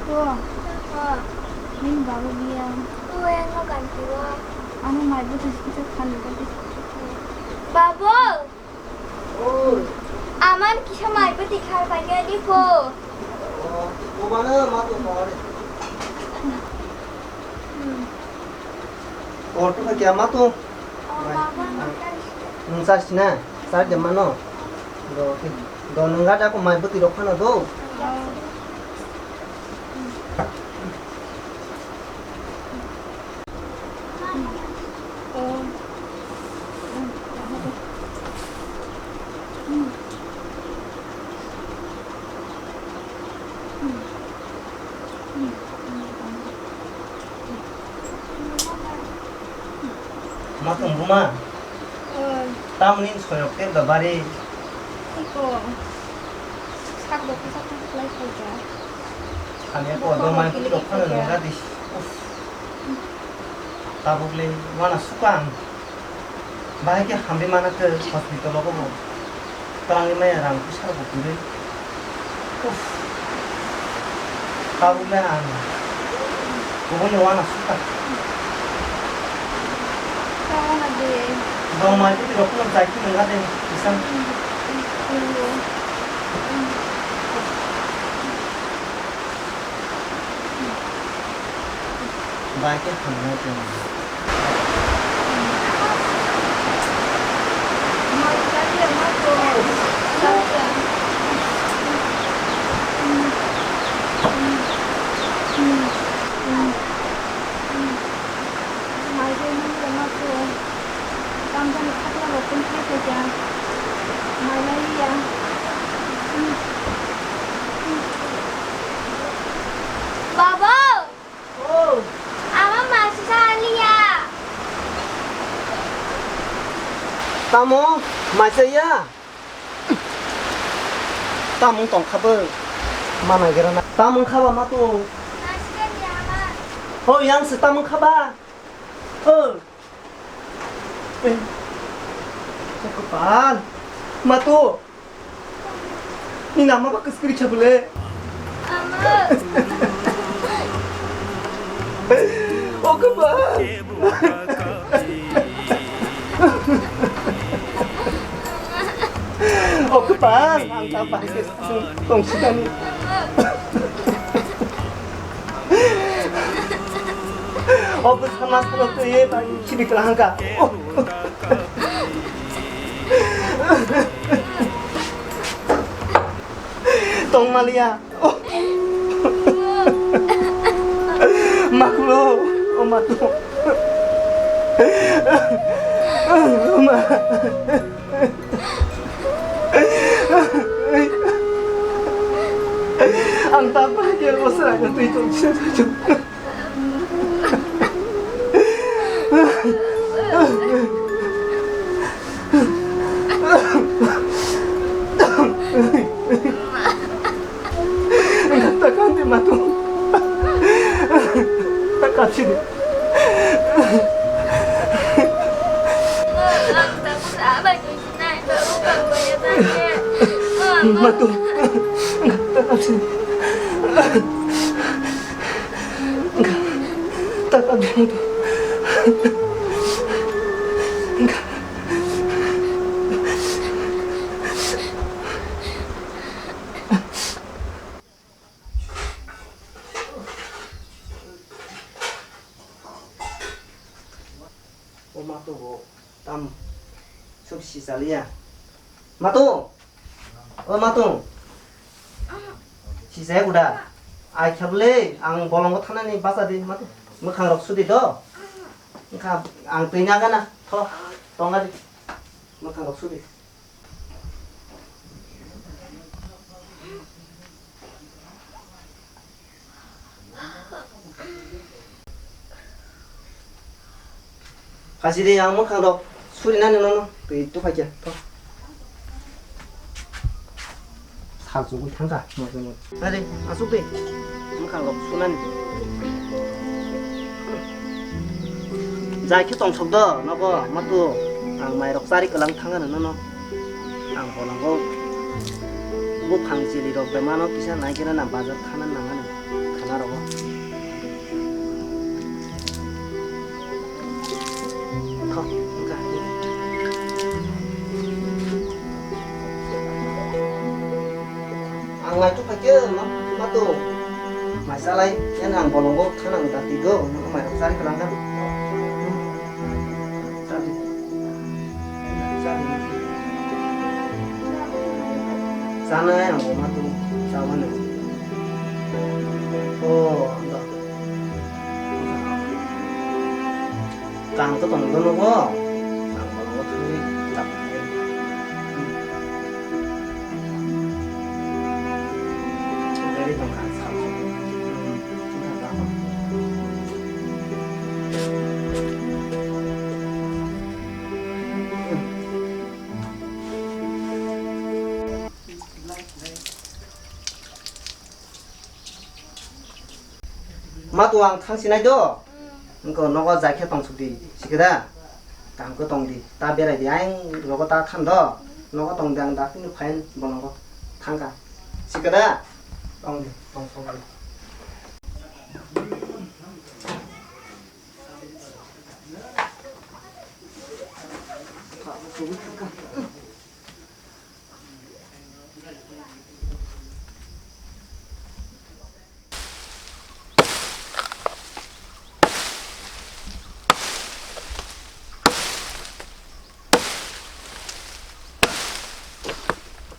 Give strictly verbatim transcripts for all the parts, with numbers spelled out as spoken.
Ko. Ko. Nini babo biya. Ko, yang no ganti wa. Ano mai bo tis kisa khani ba tis. Babo. Oi. Aman kisa mai bo tikhar pai ga di ko. O, ko mana ma to ko re. Hmm. Orto kha kya ma to? O, baba, ma kari. Nwng chas na? Char de mano? Do, do nwng gada ko mai bwtwi rok phano do. Ma tong buma. Oi. Tamni soyok te da bari. Iko. Sak bo kisa kisa lai khaija. Khamya ko do mai kili rok phano khaija. Nang gadi. Tabuk le wana sukang. Bahai khe hamri mana khe hospital o bo. Twlangwi maya rang kisa bo kwrwi. Uff. Tabuk le ang kubun no wana sukha. Dong mai kuti rok no jai ki nang de kisa. Bai khe hamnai tong. Baba! Oh. Ama masa liya. Tamo, masa ya? Tamo tong khabo. Mana gera na. Tamo khaba ma to. Masa liya ma. Oh, yang se tamo khaba. Oh. Eh. Kapan. Ma to. Ni nama ba keskiri chabule. Ama. O kaba. O kaba, ang ta pai ke tong sidani. O bwsa ma salo to ye bai chini kala hangka. Tong malia. Maklo, o mato. Ma. Ang ta pai ke bosra twi tong. Takam di matu. Takam sini. Matu. Takam sini. Taka dito. O mato bo tam sub si chaliya. Mato. O mato. Si jaya guda. Ai khabule ang bolongo thanani basa di mato. Mwkhang rok sudi do. Wngkha ang twi nagana. Tho. Tonga di. Mwkhang rok sudi. Phasi de ang mwkhang rok suri nani nono twi tu phai khe to. Sal chugwi thangkha mo mo. Are asuk de mwkhang rok sunani. Jai khe tong sok do nogo matu ang mai rok chari kwlang thangano nono. Ang bolongo buphang chili rok de mano kisa nai khe na bazar thana nangani. Tho, wngkha. Ang naituk khaikhe ma, ma tong. Mai salai, yan ang bolongo thanang da tigo, nang mai rok sari kalang kan. Sari. Sari. Sana yang ma tong, sawan. Oh, da. Kang to tong dono go. Kang bolongo thangwi. Ma tu ang thang sinai do. Engko nogo jai khe tong suk di. Sikhe da. Kaham khe tong di. Ta berai di. Ayang rogo ta than do. Nogo tong di ang da phinu phain bono go. Thang kha. Sikhe da. Tong di. Tong suk di.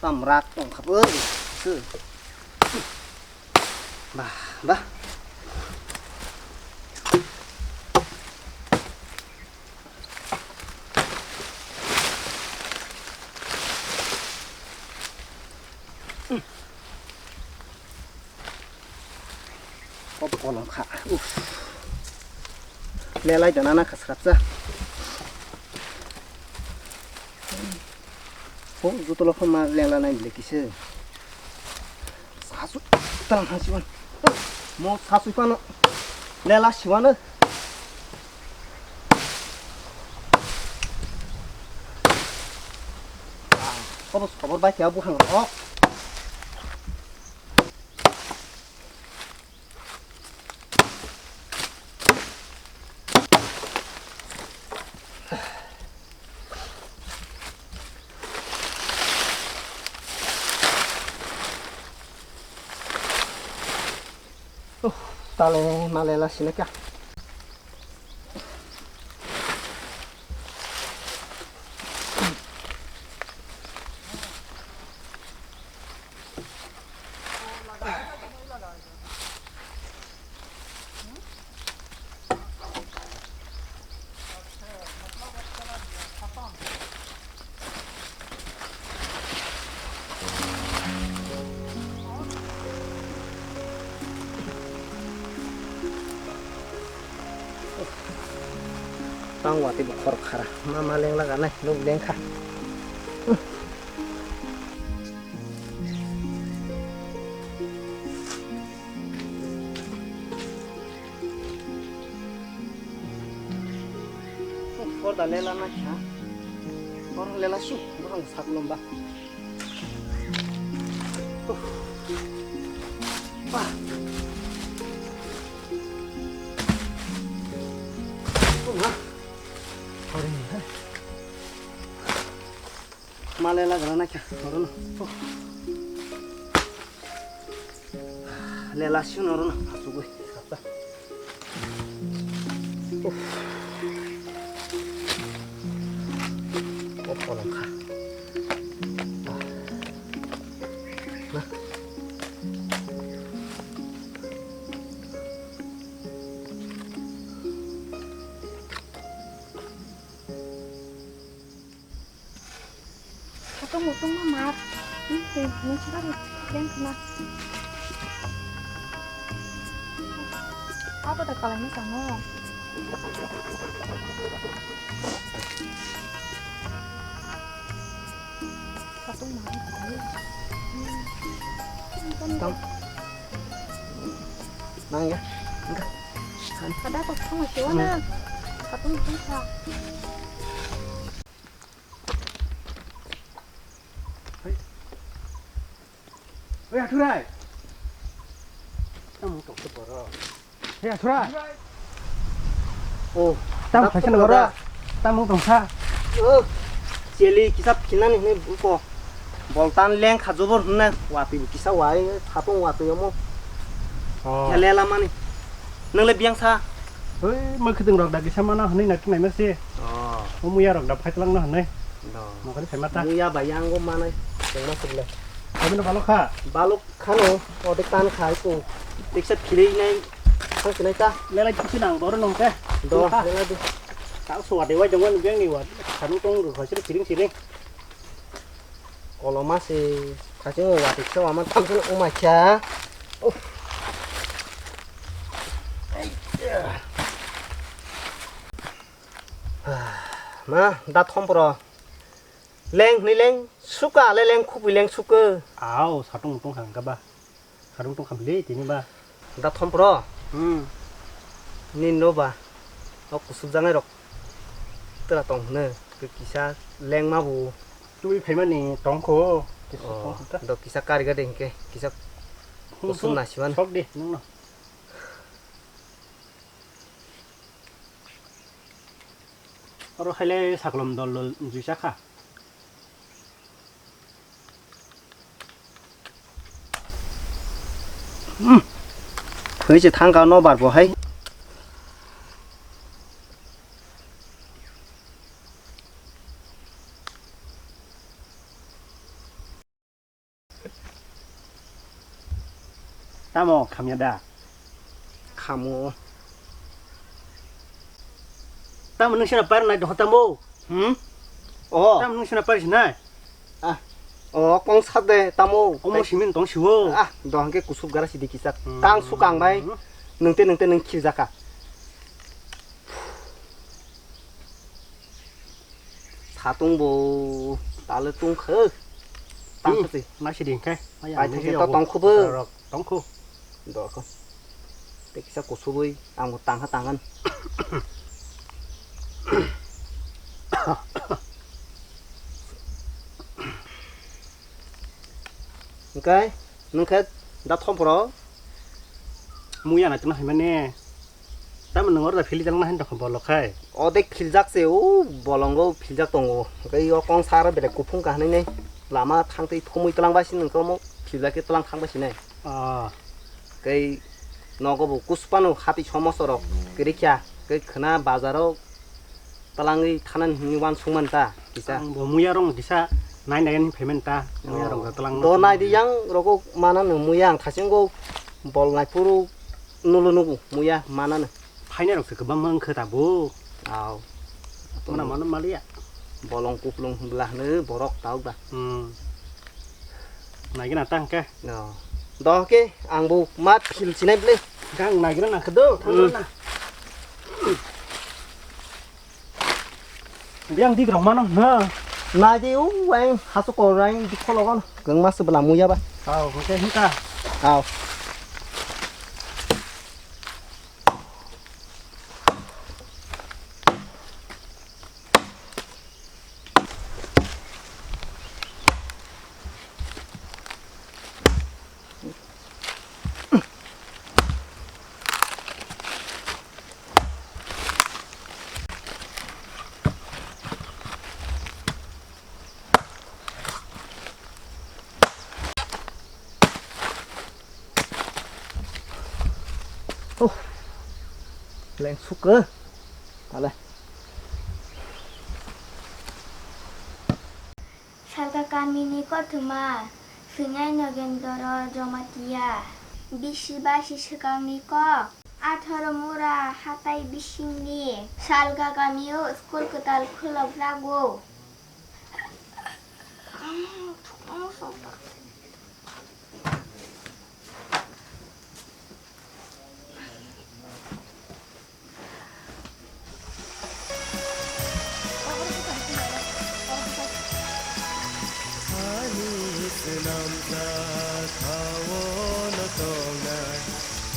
Tam rak tong kha bw. Bah, bah. Kop kolom kha. Uff. Lelai dana na khasrapsa. Ho, jutolo kho ma lela nai bile kise. Sasu talang hang siwan. Mo sasu pano. Lela siwano. Kobo khobor bai khe bukhang rok. Uff, tale male la sinaka. Tang watwi bo khorok khara. Ma ma lengla ganai, nuk lengkha. Porda lela na kha. Borok lela su, borok sak lomba. Bah. Oh, ma. Sorry, ha. Male lagra na kya, oro no. Oh. Lela sino oro no, asugui, sata. Uff. Oh, kolom kha. Na. Hatung mutung ma mar. Hmm, twi nung chibari leng khna. Abo da kalai ni tamo. Hatung mar. Tam. Nang ya. Enggak. Kada kok sama siwana. Hatung mutung sa. Oi, Athurai. Tamung tongsa borok. He, asura. Oh, tamo khaisa na borok. Tamung tongsa. Oh, cheli kisa phinani hwnwi buko. Boltan leng kha jobor hwnna watwi kisa wai, thapung watwi omo. Oh. Chele lamani. Nang le biang sa. Oi, ma khiding rok da kisa mana hwnwi na kinai ma se. Oh. Omo ya rok da phai tlang na hwnwi. Do. Nokari phaima ta. Muya bai yang go manai. Tengma sibla. Kami no balok kha. Balok khano, ode tan khai ko. Teksa phirei nai. Thang sinai ta. Lelai kisi nang boro nong te. Do, lelai do. Ta suwa de wai dong wan biang ni wa. Kanu tong ru khoi siri siring siring. Koloma se khaching wa teksa wa man tam sini umai kha. Uff. Ma, da thompro. Leng hwnwi leng suka le leng khupui leng suka. Aw, satung mutung kha hwnka ba. Satung mutung kha bili tini ba. Da thompro. Hmm. Nini no ba. O kusuk jangai rok. Tera tong hwno. Kisa leng ma bu. Twi phaimani tongkho. Kisa tongkho ta. Do kisa kariga de hwnkhe. Kisa kusuk nasiman. Sok di, nung no. Oro khaile saklom dol dol juisa kha. Khoi se thangka no bar bo hai. Tamo khamya da? Khamo. Tamo nung sina par nai doha tamo? Hmm? Oh. Tamo nung sina par sinai? Ah. Oh, kong sak de tamo. Omo simin tong siwo. Ah, dohang ke kusuk gara sidi kisak. Hmm. Kang sukang bai. Nungte nungte nung khiljaka. Satung bo tale tung khe. Tang khe. Nasi ding khe. Pai thang khe to tong khubo. Tong khu. Do kho. Te kisa kusubui ang bo tang kha tang kan. Engkai nung khe da thom phoro. Muya na tuna hai mane. Tamo nung oro da philwi jalangna hai dokha bolok khai. O de khiljak se o bolongo philjak tongo. Engkai o kong sara belai kuphung ka hanai nai. Lama thangtwi thumui tlang bai sini engkai omo khiljak khe tlang thang bai sinai. Ah. Engkai nogo bo kuspano hati somoso rok kwrwi kha. Engkai khwna bazaro twlangwi thanani hinwi uansukmani ta kisa. Ang bo muya rong kisa nai nai ani phaimani ta, muya rong twlang. Do nai di yang rogo mana no muya ang thasingo bol nai phuru nulo nugo muya mana no. Phainai rok se kwbangma wngkha ta bo. Aw. Mana mana maliya. Bolong kuplung hwnbla hwno borok ta uk da. Hmm. Naigina ta hwnkhe. No. Do ke ang bo ma phil sinai ble. Gang naigina nangkhe do, thangna. Biang dik rok mano, ha? Nai di u, ang hasu ko rang di kholo gon. Gang mas bela muya ba. Aw, hwnkhe hinta. Aw. Oh, leng suka. Ale. Salka kamini kothoma, Swnai Nogendro Jomatia. Bisi basi swkangni kok, atharo mura hatai bisingni. Salka kamio school kwtal khulokjago. Ani swnamjak ha-o no tongnai,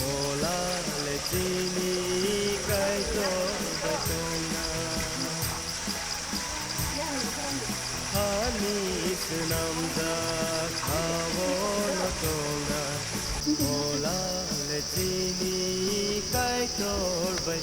Mola le chini Kaitor bai tongnai. Ani swnamjak Ama!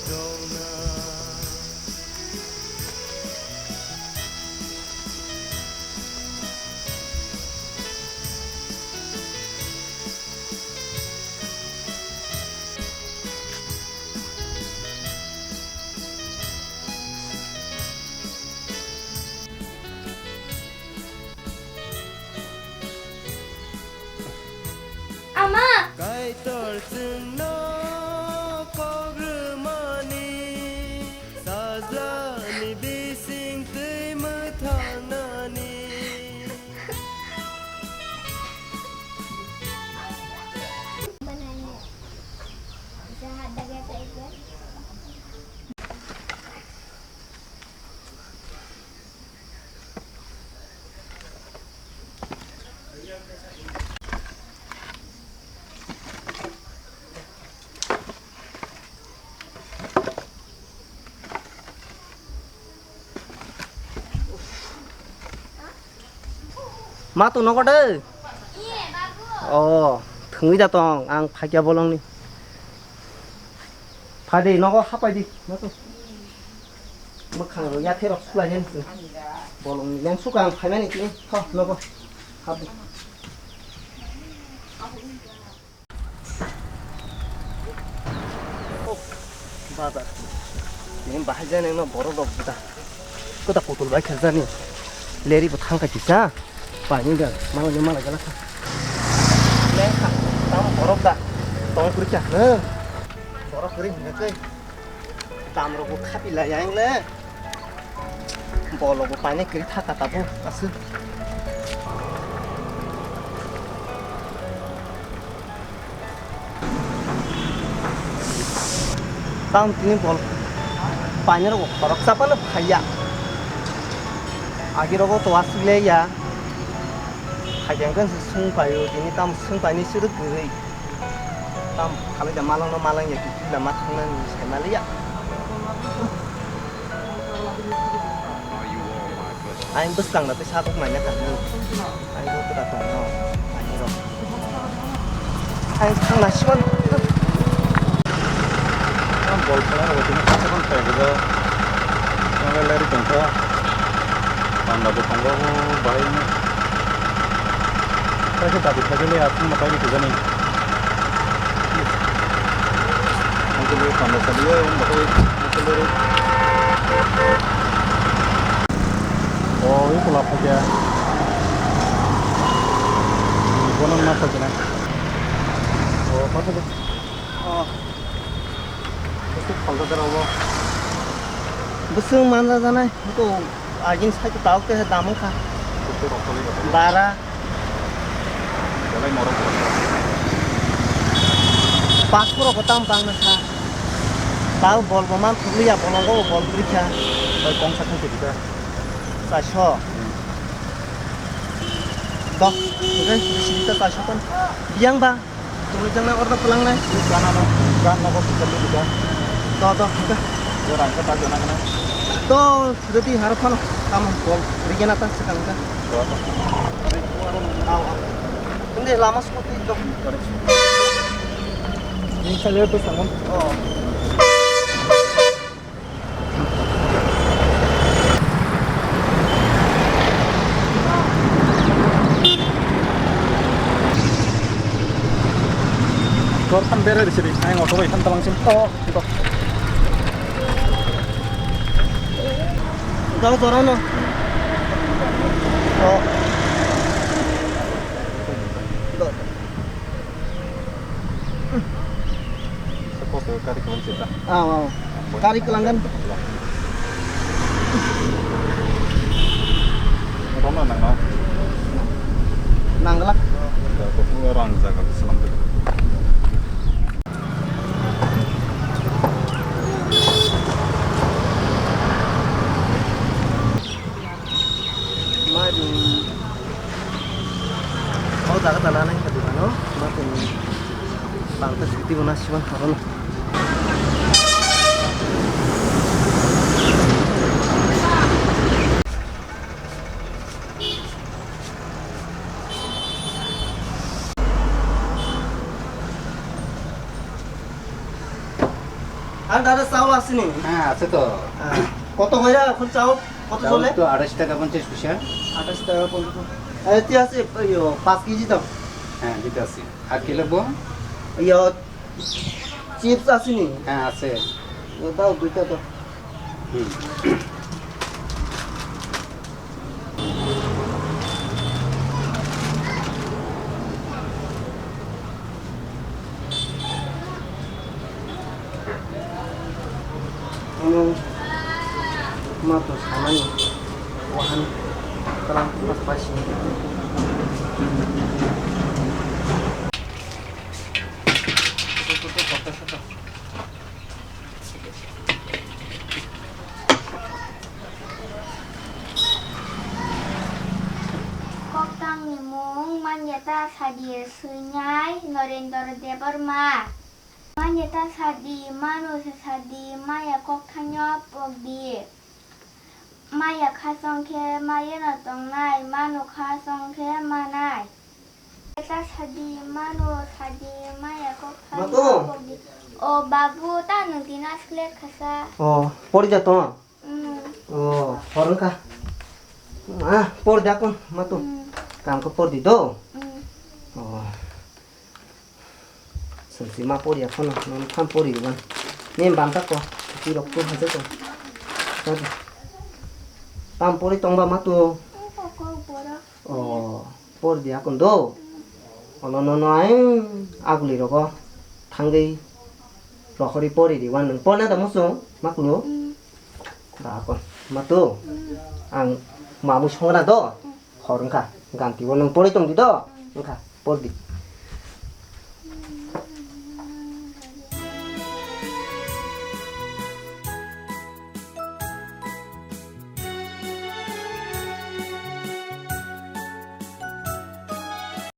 Kaitor chwngno kok rwmani, sajlani bising twi mwthangnani. Ma tong nogo de. O, thwngwi da tong, ang phakya bolongni. Phai de, nogo hapai di, ma tong. Mwkhang rok yathai rok suklai hen. Bolongni leng suka ang phaimani tini. Tho, nogo. Hap di. Bazar. Tini bahai jani no borok rok da. Kota putul bai kha jani. Leri bo thang kha kisa. Pani ga, mala ni mala gala kha. Leng kha, tam borok da. Tong kuri kha, he. Borok kuri hingga kai. Tam rok bo khapi la yang le. Bolo bo pani kiri thaka tabo aswk. Tam tini bol pani rok khorok chapano phaiya. Agi rogo to aswk le ya. Phai khe se sung paio, tini tam sung paini suru kwrwi. Tam khalai da malangno malang ya, kiphilwi lama thangnani sai maliya. Ang bwskang da tei sabuk naina kha. Ang bo kwda tongno. Ang rok. Ang thangna siman. Ang bol khana rok tini kasa kan thai bwja. Ang leri tongkha. Panda bo tongo bahai ni. Kaisa dabi khaikhe le aswk ma paini kujani. Ang khe le panda saliya, ang bakhai ang khe le. O, i pula phaikya. Bono ma phaikya na. O, ma phaikya. O. Bwswk phalta dara obo. Bwswk manja janai, to agin sai to tao khe dam wngkha. Bwswk rok tolwi rok. Bara. Belai morok rok. Paspor rok tam bang na kha. Tao bol bo man thokliya, bolongo bo bol kwrwi kha. Bai kongsa thang khe dita. Chaso. Hmm. Dok, hwnkhe sini ta chaso kan. Biyang ba. Tongwi jangnai order pwlangnai. Ganano, gan nogo sujak ni bida. To, to, to. Jora, angka ta jona kana. To, sudati haro phano. Tamo, bol, rigena ta swkang ta. To, to. Aw, aw. Hindi, lama sukoti, to. Ini saya tu sangon. Oh. Kor kan bere di sini, saya ngotor ikan talang sim. Oh, gitu. Kau turun no. Oh. Gitu. Suppose kari kwlang se ta. Ah, ah. Kari kwlanggan. Rona nang no. Nangla. Ya, ko pura rang jaga selam tu. Mai dum. O jaga ta nanai kha dukano, ma tong bang ta scooty bo nasiban harono. আর দাদা, চাউল আছে নি? হ্যাঁ, আছে তো। হ্যাঁ। কত হইরা এখন চাউল? কত চাউল চলে? তো আড়াইশ টাকা পঞ্চাশ পয়সা। আঠাশ টাকা পঞ্চাশ পয়সা। এই, তুই আছে, ইয়ো, পাঁচ কেজি দাও। হ্যাঁ, দিতে আছি। আর কি লাগবো? ইয়ো, চিপস আছে নি? হ্যাঁ, আছে। ইয়ো, দাও, দুইটা দাও। হুম। Ano, mato sanani, wahan, kalang, pas, pas. Koktangni mung Manyata Sadi, swinai Norendra Debbarma. Manyata Sadi, mano se sadi, maya kokthangno pokdi. Maya khasong khe mayano tongnai, mano khasong khe manai. Manyata Sadi, mano sadi, maya kokthangno pokdi. O babu, ta nwng tini slate khasa. O, pori ja tong? Mm. O, hor wngkha. Ah, por di akon, mato. Mm. Kang ko por di do. Mm. O. Sengsi ma por ya kono, non tham por di ban. Nem ban ta ko, ti rok ko haje ko. Tam por di tong ba mato. Ko, ko, bora. O, por di akon do. Ono no no ai aguli rogo thangwi rohori pori di wan nang porna da musung maklu. Mm. Da akon matu. Mm. Ang mamu songra do. Mm. Hor wngkha ganti o nang pori tong di do. Mm. Wngkha por di.